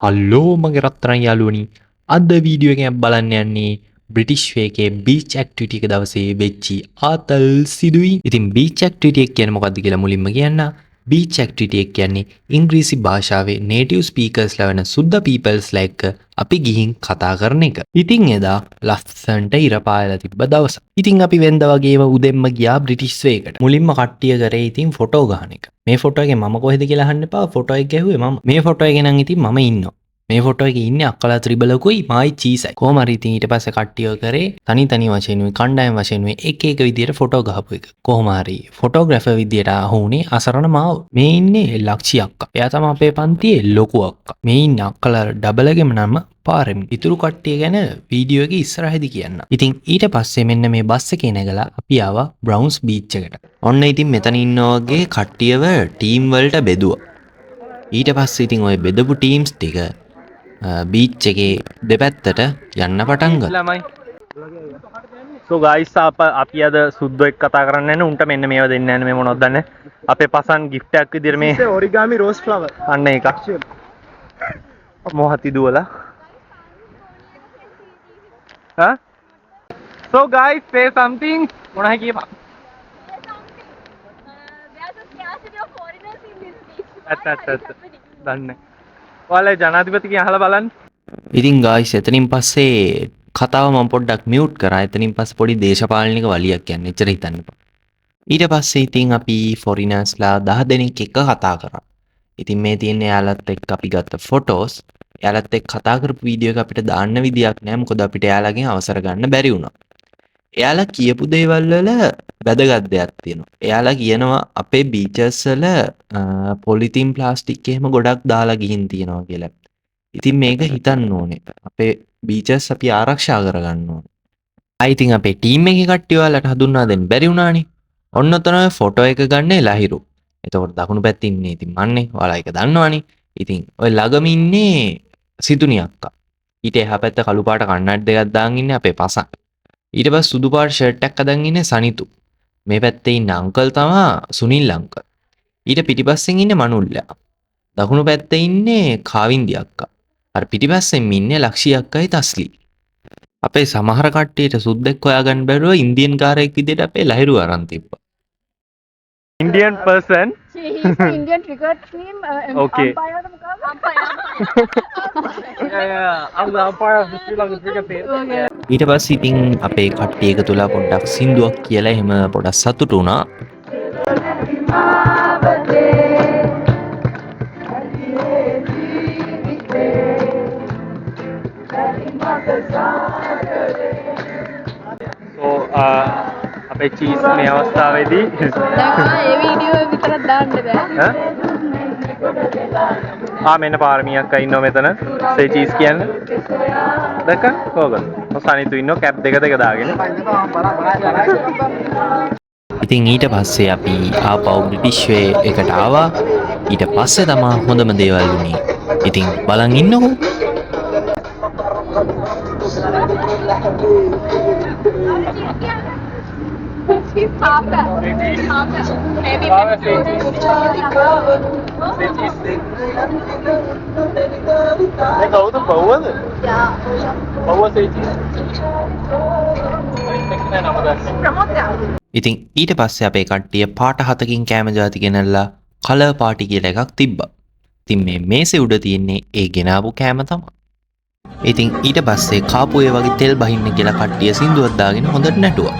Hello මගේ රත්තරන් යාළුවනි, අද වීඩියෝ එකෙන් බලන්න යන්නේ බ්‍රිටිෂ් වේ එකේ බීච් ඇක්ටිවිටි එක දවසේ වෙච්චි ආතල් සිදුවීම්. ඉතින් බීච් ඇක්ටිවිටි එක කියන්නේ මොකද්ද කියලා මුලින්ම කියන්න. බීච් ඇක්ටිවිටි එක කියන්නේ ඉංග්‍රීසි භාෂාවේ නේටිව් ස්පීකර්ස්ලා වෙන සුද්ද පීපල්ස්ලා එක්ක අපි ගිහින් කතා කරන එක. ඉතින් එදා ලස්සනට ඉර පායලා තිබ්බ දවස. ඉතින් අපි වෙන්ද වගේම උදෙන්ම ගියා බ්‍රිටිෂ් වේ එකට. මුලින්ම කට්ටිය කරේ ඉතින් ෆොටෝ ගහන එක. මේ ෆොටෝ එකේ මම කොහෙද කියලා අහන්න එපා. ෆොටෝ එක ගැහුවේ මම. මේ ෆොටෝ එකේ නම් ඉතින් මම ඉන්නවා. මේ ෆොටෝ එකේ ඉන්නේ අක්කලා ත්‍රිබලකුයි මායි චීසයි. කොහොම හරි ඉතින් ඊට පස්සේ කට්ටිය කරේ තනි තනි වශයෙන් උයි කණ්ඩායම් වශයෙන් උයි එක එක විදියට ෆොටෝ ගහපු එක. කොහොම හරි ෆොටෝග්‍රැෆර් විදියට අහු වුණේ අසරණ මාව. මේ ඉන්නේ ලක්ෂි අක්කා. එයා තමයි අපේ පන්තියේ ලොකු අක්කා. මේ ඉන්නේ අක්කලා ඩබලගෙම නම පාරමි. ඉතුරු කට්ටිය ගැන වීඩියෝ එකේ ඉස්සරහදී කියන්න. ඉතින් ඊට පස්සේ මෙන්න මේ බස් එකේ නැගලා අපි ආවා බ්‍රවුන්ස් බීච් එකට. ඔන්න ඉතින් මෙතන ඉන්නා වගේ කට්ටියව ටීම් වලට බෙදුවා. ඊට පස්සේ ඉතින් ඔය බෙදපු ටීම්ස් ටික බීච් එකේ දෙපැත්තට යන්න පටන් ගත්තා. ළමයි. සෝ ගයිස්, අපි අද සුද්දෝ එක්ක කතා කරන්න යන්නේ. උන්ට මෙන්න මේවා දෙන්න යන්නේ. මේ මොනවද දන්නේ? අපේ පසන් ගිෆ්ට් එකක් විදියට මේ origami rose flower. අන්න ඒක. මොහති දුවලා. හා? So guys, say something. මොන හරි කියපන්. There's a scarcity of foreigners in this beach. Why ඇත්ත ඇත්ත are ඇත්ත. it happening? දන්නේ. ඔයාලා ජනාධිපතිගෙන් අහලා බලන්න. ඉතින් ගායිස්, එතනින් පස්සේ කතාව මම පොඩ්ඩක් මියුට් කරා. එතනින් පස්සේ පොඩි දේශපාලනික වලියක් කියන්නේ. එච්චර හිතන්න එපා. ඊට පස්සේ ඉතින් අපි ෆොරිනර්ස්ලා 10 දෙනෙක් එක්ක කතා කරා. ඉතින් මේ තියෙන එයාලත් එක්ක අපි ගත්ත ෆොටෝස්. එයාලත් එක්ක කතා කරපු වීඩියෝ එක අපිට දාන්න විදියක් නෑ. මොකද අපිට එයාලගෙන් අවසර ගන්න බැරි වුණා. එයාලා කියපු දේවල් වල වැදගත් දෙයක් තියෙනවා. එයාලා කියනවා අපේ බීචස් වල පොලිතින් ප්ලාස්ටික් එහෙම ගොඩක් දාලා ගිහින් තියෙනවා කියලා. ඉතින් මේක හිතන්න ඕනේ. අපේ බීචස් අපි ආරක්ෂා කරගන්න ඕනේ. ආයි ඉතින් අපේ ටීම් එකේ කට්ටිය ඔයාලට හඳුන්වා දෙන්න බැරි වුණානේ. ඔන්න ඔතන ඔය ෆොටෝ එක ගන්නේ ලහිරු. එතකොට දකුණු පැත්තේ ඉන්නේ ඉතින් මන්නේ. ඔයාලා ඒක දන්නවනේ. ඉතින් ඔය ළඟම ඉන්නේ සිතුනි අක්කා. ඊට එහා පැත්ත කළු පාට කන්නඩි දෙකක් දාන් ඉන්නේ අපේ පසන්. ඊට පස්සේ සුදු පාට ෂර්ට් එකක් අදන් ඉන්නේ සනිතු. මේ පැත්තේ ඉන්න අංකල් තමා සුනිල් අංකල්. ඊට පිටිපස්සෙන් ඉන්නේ මනුල්ලා. දකුණු පැත්තේ ඉන්නේ කාවින්දි අක්කා. අර පිටිපස්සෙන් ඉන්නේ ලක්ෂි අක්කයි තස්ලි. අපේ සමහර කට්ටියට සුද්දෙක් හොයාගන්න බැරුව ඉන්දියන් කාරයෙක් විදියට අපේ ලහිරු අරන් තිබ්බා. Indian person. He's the Indian cricket team Okay. umpire. Umpire. Yeah, yeah. I'm the umpire of the Sri Lankan cricket team. Okay. ඊට පස්සේ ඉතින් අපේ කට්ටිය එකතු වෙලා පොඩ්ඩක් සින්දුවක් කියලා එහෙම පොඩක් සතුටු වුණා. So අපේ චීස් මේ අවස්ථාවේදී දැන් ආ ඒ වීඩියෝ එක විතරක් දාන්න බෑ. ඈ? ආ මෙන්න පාරමී අක්කා ඉන්නවා මෙතන. සේ චීස් කියන්න. දැක්ක? කෝකද? ඔව් සනිතු ඉන්නවා කැප් දෙක දෙක දාගෙන. ඉතින් ඊට පස්සේ අපි ආපහු බ්‍රිටිෂ් වේ එකට ආවා. ඊට පස්සේ තමා හොඳම දේවල් වුණේ. ඉතින් බලන් ඉන්නකෝ. She's half that. Half that. Maybe. සේ චීස්. මේ කවුද බව්වද? Yeah. බව්වා සේ චීස්. අනිත් එක්කෙනා නම දන්නේ. Pramodya. ඉතින් ඊට පස්සේ අපේ කට්ටිය පාට හතකින් කෑම ජාති ගෙනල්ලා කලර් පාටි කියලා එකක් තිබ්බා. ඉතින් මේ මේසෙ උඩ තියෙන්නේ ඒ ගෙනාවු කෑම තමයි. ඉතින් ඊට පස්සේ කාපු ඒ වගේ තෙල් බහින්න කියලා කට්ටිය සින්දුවක් දාගෙන හොඳට නැටුවා.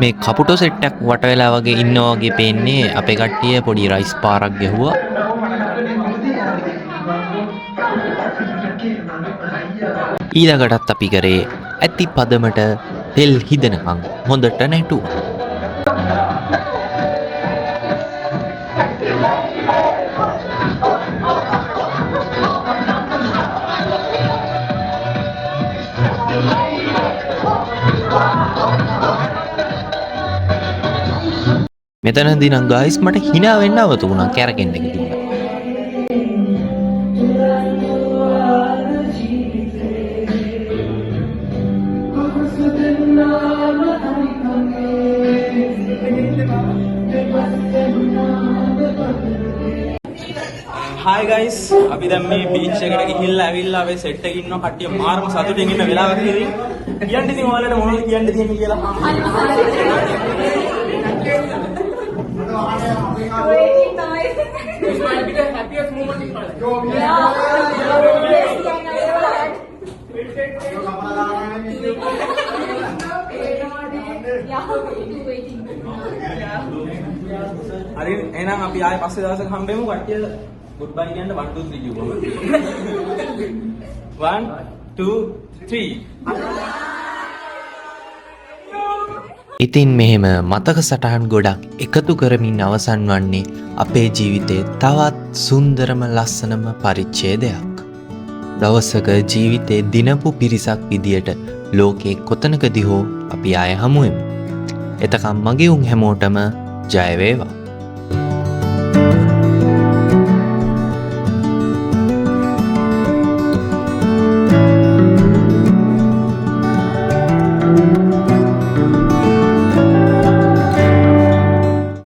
මේ කපුටෝ සෙට් එකක් වට වෙලා වගේ ඉන්නවා වගේ පේන්නේ. අපේ කට්ටිය පොඩි රයිස් පාරක් ගැහුවා. ඊළඟටත් අපි කරේ ඇති පදමට තෙල් හිදෙනකන් හොඳට නැටුවා. මෙතනදී නම් ගයිස් මට හිනා වෙන්න අවතු වුණා කැරකෙන්න එක තිබ්බා. හායි ගයිස්, අපි දැන් මේ බීච් එකට ගිහිල්ලා ඇවිල්ලා අපේ සෙට් එකේ ඉන්නවා කට්ටිය මාරම සතුටින් ඉන්න වෙලාවක් ඉතින්. කියන්න ඉතින් ඔයාලට මොනවද කියන්න තියෙන්නේ කියලා. Waiting noise. This might be the happiest moment in my life. Yeah. Best thing I ever had. Yeah, waiting. හරි, එහෙනම් අපි ආයේ පස්සේ දවසක හම්බෙමු කට්ටිය. ගුඩ් බයි කියන්න 1 2 3 කිව්වම. 1 2 3. ඉතින් මෙහෙම මතක සටහන් ගොඩක් එකතු කරමින් අවසන් වන්නේ අපේ ජීවිතයේ තවත් සුන්දරම ලස්සනම පරිච්ඡේදයක්. දවසක ජීවිතේ දිනපු පිරිසක් විදියට ලෝකේ කොතනකදී හෝ අපි ආය හමු වෙමු. එතකම් මගේ උන් හැමෝටම ජය වේවා.